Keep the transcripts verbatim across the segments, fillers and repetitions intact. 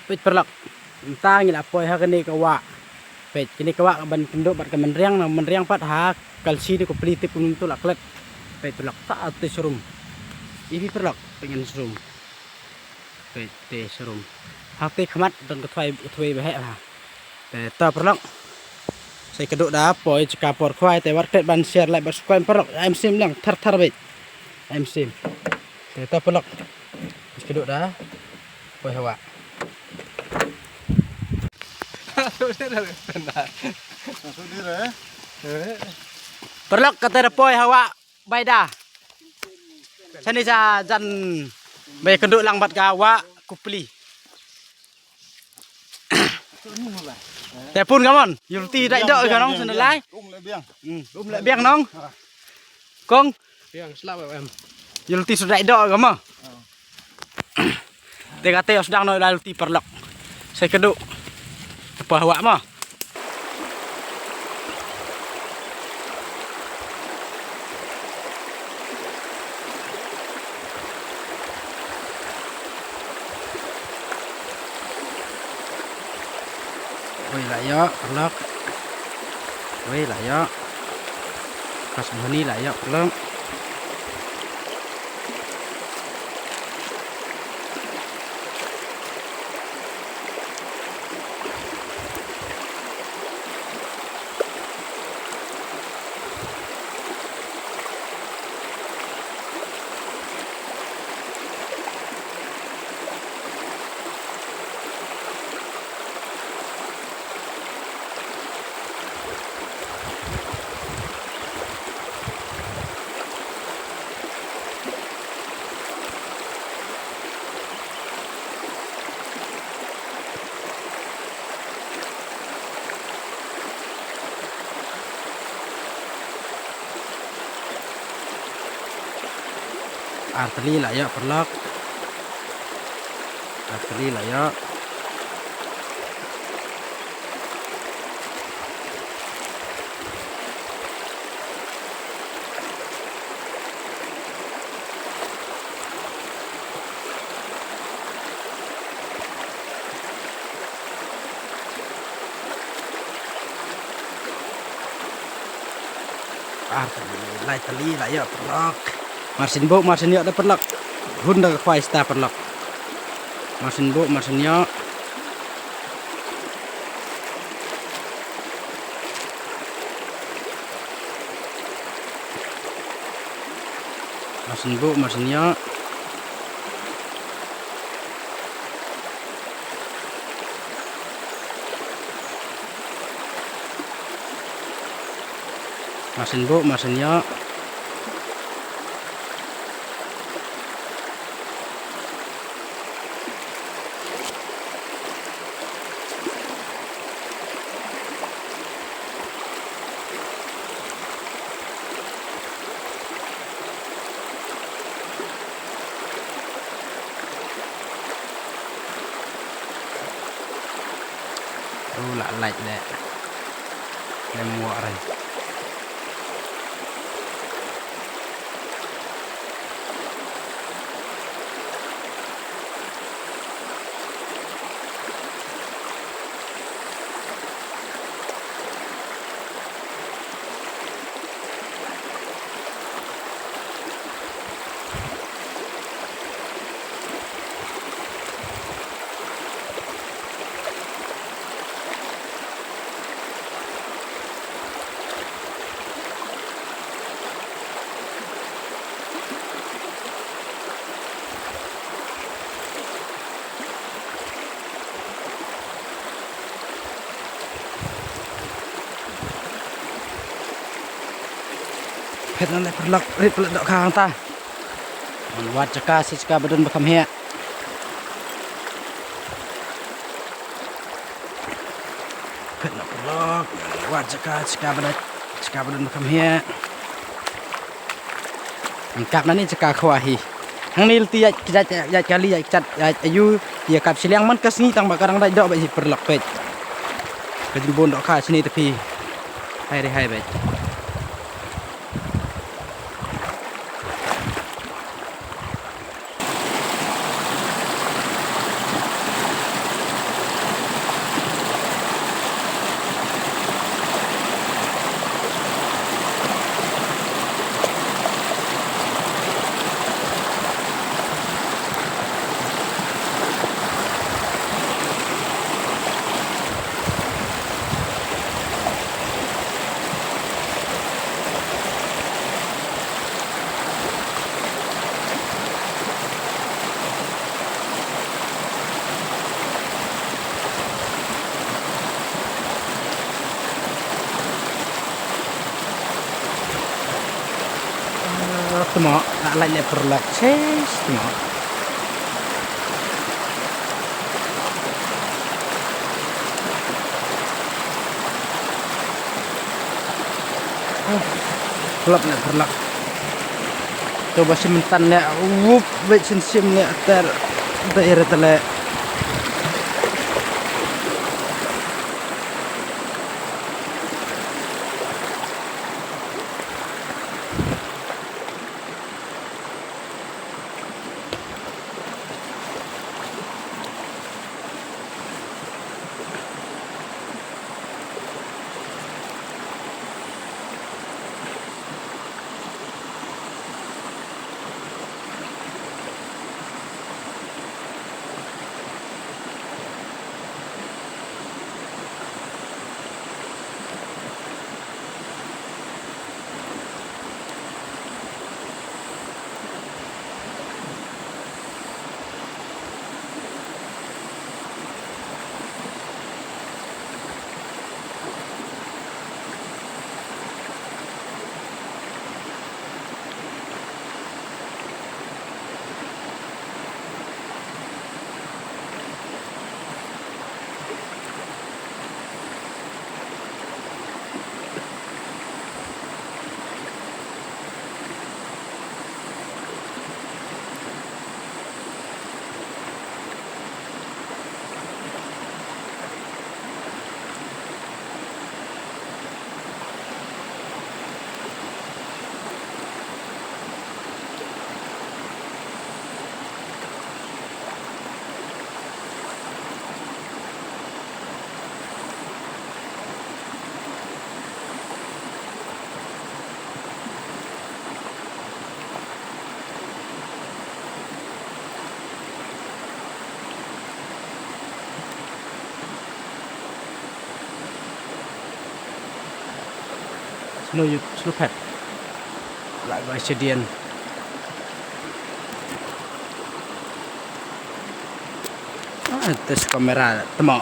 Peit paralok. Mynta ngi la poi ha kane ka wah. Peit kane ka wah ka ban kynduh bad ka mynriang, na mynriang pat ha ka lynti ka pli tip kumno to la klet. Peit paralok, ta te shrum. Ïa phi paralok, peit ngan shrum. Peit te shrum. Ha te khmat don ka thwai, ka thwai ba heh ha. Te ta paralok. Sa kynduh da poi jaka por khwai te wat klet ban share, like bad subscribe paralok. Em sim lang thar thar beit. Em sim. Te ta paralok. Sa kynduh da poi ha wah. Paralok, kata da poi ha wah Baida. Shane sha jan ba ïakynduh lang bad ka wah Kupli. Te pun ka mon, ïa lynti dei doh ka nong shen lai. Kum le biang. Hmm, kum le biang nong. Kong. Biang slap em. Ïa lynti shu dei doh ka mo. Te kata ïa sdang noh ïa lynti paralok. Sa kynduh. Apa awak mo? Wei la ïoh paralok. Wei la ïoh. Pas bhuni la ïoh paralok. Ar tylli la ïoh paralok. Ar tylli la ïoh. Ar tylli, lai tylli la ïoh paralok. Marsien buh marsien ïoh da paralok. Hun da ka khwai sta paralok. Marsien buh marsien ïoh. Marsien buh marsien ïoh. Marsien buh marsien ïoh. U la lait leh. Lem wok re. Phet na ne paralok, rit paralok dohkha hangta. Ngan wad jaka shi jaka ba don ba kham heh. Phet na paralok, ngan wad jaka shi jaka ba don, jaka ba don ba kham heh. Ngan kap na ne jaka khwa hi. Hangne lynti ïaid, ïaid, ïaid kali, ïaid kjat, ïaid ayu, ïa kap shiliang man ka sngi tang ba ka dang dait doh ba hi paralok peit. Ka jingbun dohkha shane te phi. Hai re hai beit. Tmo, la lait leh pyrlok, sis, tmo. Pyrlok leh pyrlok. To ba shim myntan leh, wup, bad shin shim leh, ter, ter, ter. Snow yut, snow pep. La bai shadien. Ah, tes kamera tmo.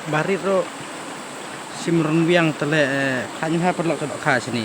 Barit ruh shim run wiang tele, eh, khan ha paralok ka dohkha shini.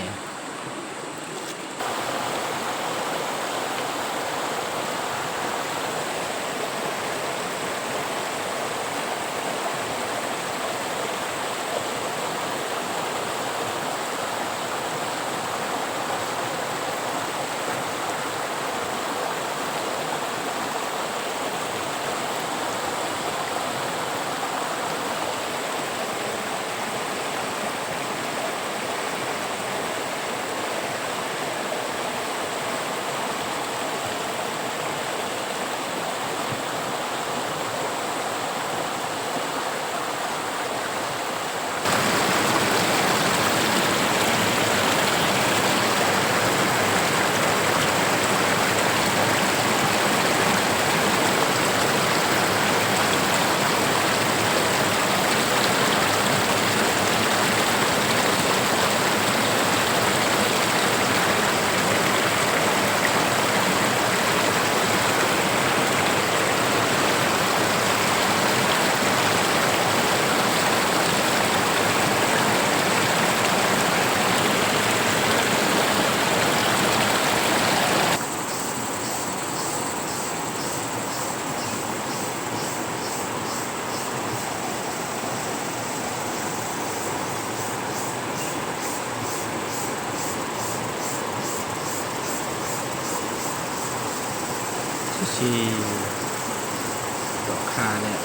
Sisi dohkha leh.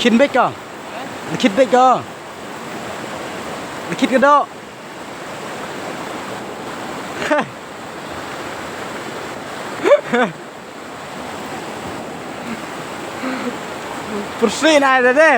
Khit beit ko. Khit beit ko. Khit ka doh. Pyrshah na de de.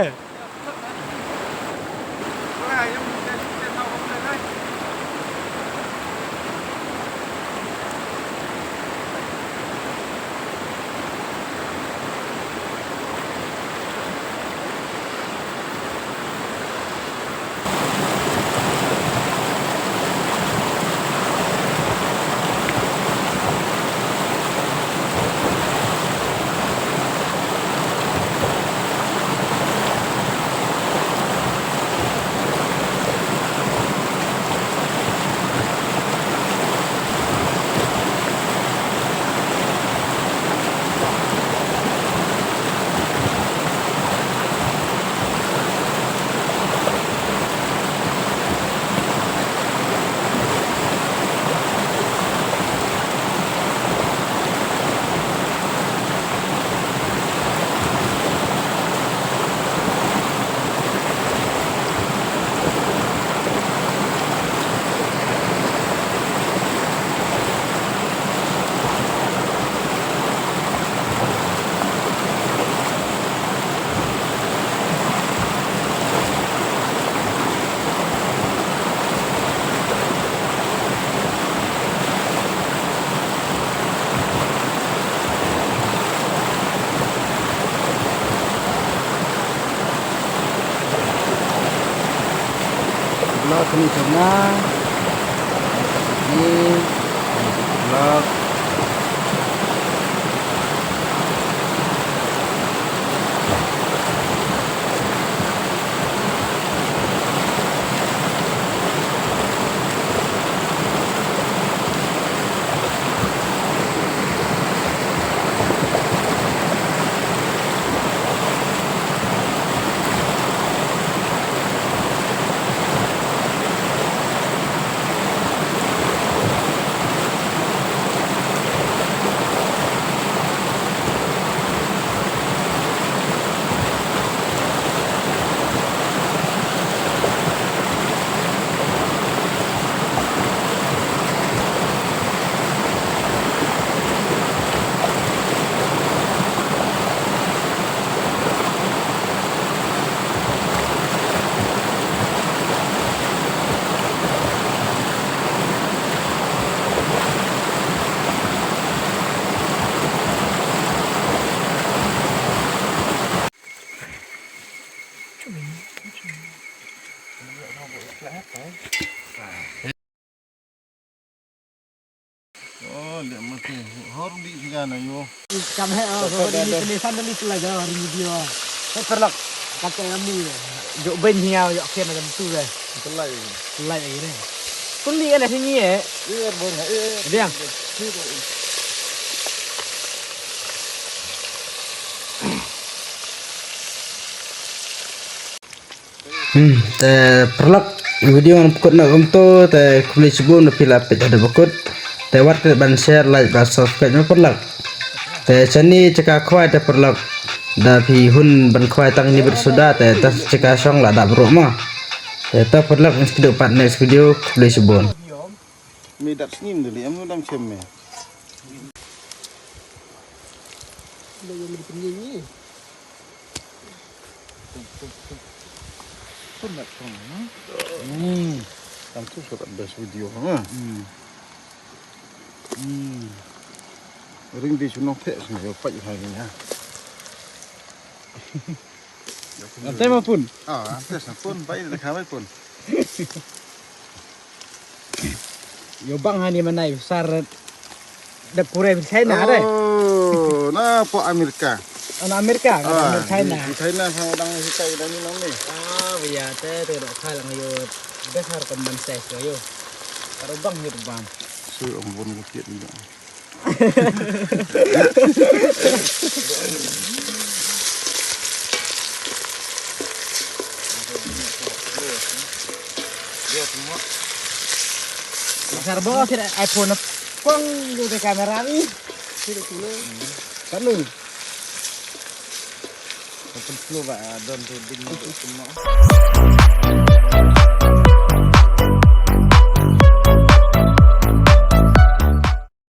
Vlog ni channel ni vlog. Oh, lihat mati. Hor di sini na yo. Kam hai, oh, hor di sini sana di sela jauh hari video. Hai, perlak. Kata kamu ya. Jok ben hiau, jok kian ada betul deh. Pelai. Pelai lagi deh. Pun di kan sini ya. Iya, bon, iya. Dia. Hmm, te paralok, video ngan pynkut noh kumto, te khublei shibun ba phi la peit haduh ba kut. Te wat klet ban share, like bad subscribe mo paralok. Te shane jaka khwai te paralok, da phi hun ban khwai tang ni bad soda, te ta jaka shong la dap ruh mo. Te to paralok, ngan sa ïakynduh pat next video, khublei shibun. Me dat sngim dali, em dang chem me. Pun nak kong, ha? Hmm. Tam tu surat best video, ha? Hmm. Hmm. Ring di sunong pek sini, yo, pek hai ni, ha? Ante ma pun. Ah, ante sa pun, pai na khamai pun. Yo bang hani manai sar da pure China re. Oh, na po Amerika. Ana Amerika, ah, China. Di China sa dang hitai dang ni nang ni. Ah, biya te te ro khalang yo. Besar ko man sai ko yo. Karo bang yo bang. Su ong bun ko tiet ni. Besar bos, iPhone pong di kamera ni. Kan lu. Pynpluh ba, ah, don tu ding tu.